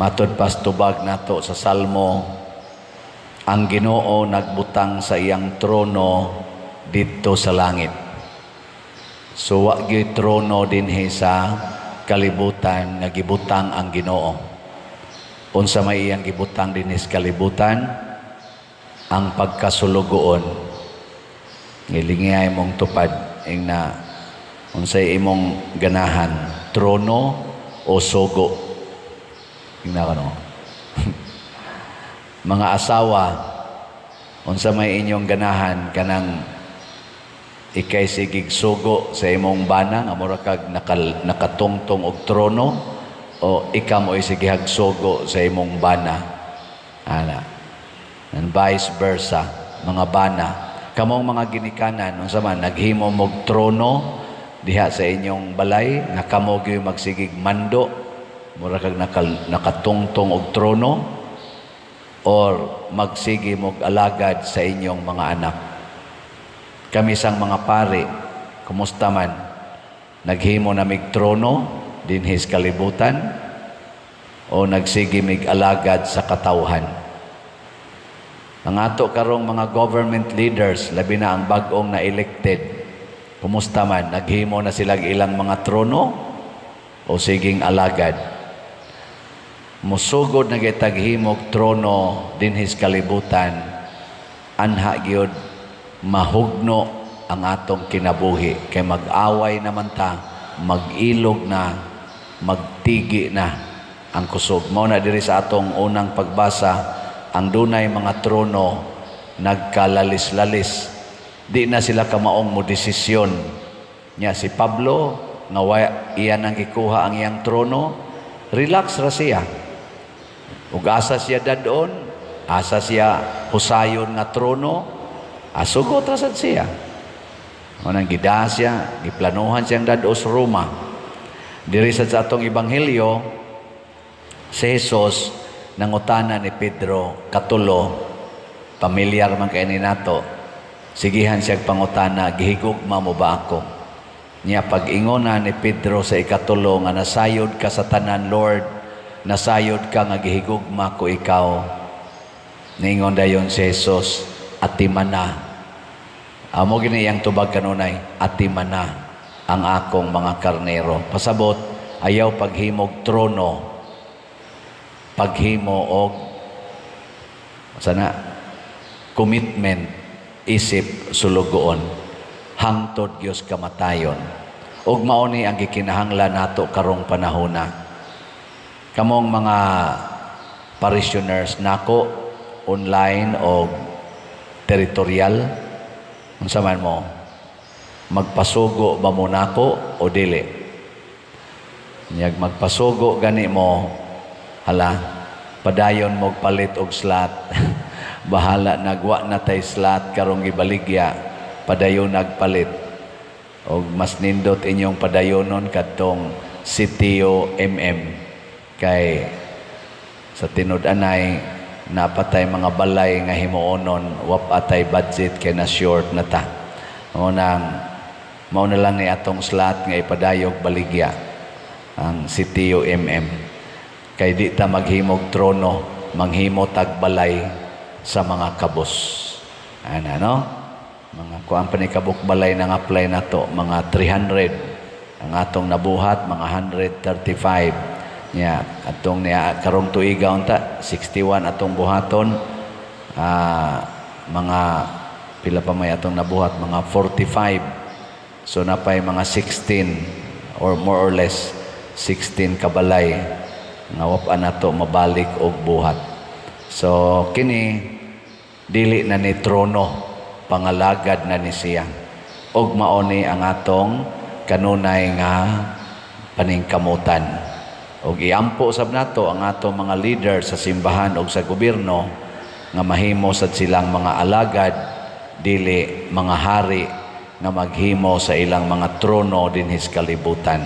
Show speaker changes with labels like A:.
A: Matud pas tubag nato sa Salmo, ang Ginoo nagbutang sa iyang trono didto sa langit. So wa gyud trono dinhi sa kalibutan nga gibutang ang Ginoo. Unsa may iyang gibutang dinhi sa kalibutan? Ang pagkasulugoon. Ngilingiyay mong tupad ing na unsay imong ganahan, trono o sugo? Ingna ka, no? Mga asawa, unsa may inyong ganahan, kanang ikay sigig sugo sa imong bana nga mura kag nakatungtong og trono o ikaw mo sigihag sugo sa imong bana, ana? And vice versa, mga bana, kamong mga ginikanan, unsa man, naghimo mog trono diha sa inyong balay nga kamo gyud magsigig mando, mura kag nakatungtong og trono, or magsige mog alagad sa inyong mga anak? Kami sang mga pari, kumusta man? Naghimo na mig trono dinhi sa kalibutan o nagsige mig alagad sa katawhan? Ang ato karong mga government leaders, labi na ang bag-ong na elected, kumusta man? Naghimo na sila ilang mga trono o siging alagad? Musugod na kitag himog trono dinhi sa kalibutan, anha gyud mahugno ang atong kinabuhi kay mag-away naman ta, mag-ilog na, magtigi na ang kusog. Mao na diri sa atong unang pagbasa, ang dunay mga trono nagkalalis-lalis, di na sila kamaong mo desisyon. Nya si Pablo nga wa iya nang gikuha ang iyang trono, relax ra siya. Ug asa siya dadon, asa siya husayon nga trono, asugot ra sad siya. Unang gidaa siya, giplanuhan siyang dad-o sa Roma. Diri sa atong ebanghelyo, si Jesus nangutana ni Pedro katulo, pamilyar man kay ni nato. Sigihan siya pangutana, "Gihigugma mo ba ako?" Niya pag-ingona ni Pedro sa ikatulo nga, "Nasayod ka sa tanan, Lord, nasayod ka nga gihigugma ko ikaw." Ningon dayon si Jesus, "Atimana." Amo gini iyang tubag kanunay, "Atimana ang akong mga karnero." Pasabot, ayaw paghimog trono, paghimo og sana commitment isip sulugoon hangtod Dios kamatayon. Ug mao ni ang gikinahanglan nato karong panahona. Kamong mga parishioners nako online o territorial, unsa man mo, magpasugo ba mo nako o dili? Nyag magpasugo gani mo, hala, padayon mo palit og slot. Bahala nagwa na tay slot karong gibaligya, padayon nagpalit. Og mas nindot inyong padayonon kadtong CTO MM kay sa tinud-anay napatay mga balay nga himuonon, wap atay budget kay na short na ta. Mao nang mao na lang ni atong slot nga ipadayog baligya ang CTO MM kay di ta maghimog trono, manghimo tag balay sa mga kabus ana, no? Mga kuan pa ni kabuk balay nang apply nato, mga 300. Ang atong nabuhat, mga 135. Nya atong niya karong tuiga unta, 61 atong buhaton. Mga pila pa may atong nabuhat, mga 45. So napay mga 16 or more or less 16 kabalay nga wa pa nato mabalik og buhat. So kini dili na ni trono, pangalagad na ni siya. Og mao ni ang atong kanunay nga paningkamutan. Og iampo sab nato ang atong mga leader sa simbahan og sa gobyerno nga mahimo sad silang mga alagad, dili mga hari nga maghimo sa ilang mga trono dinhi sa kalibutan.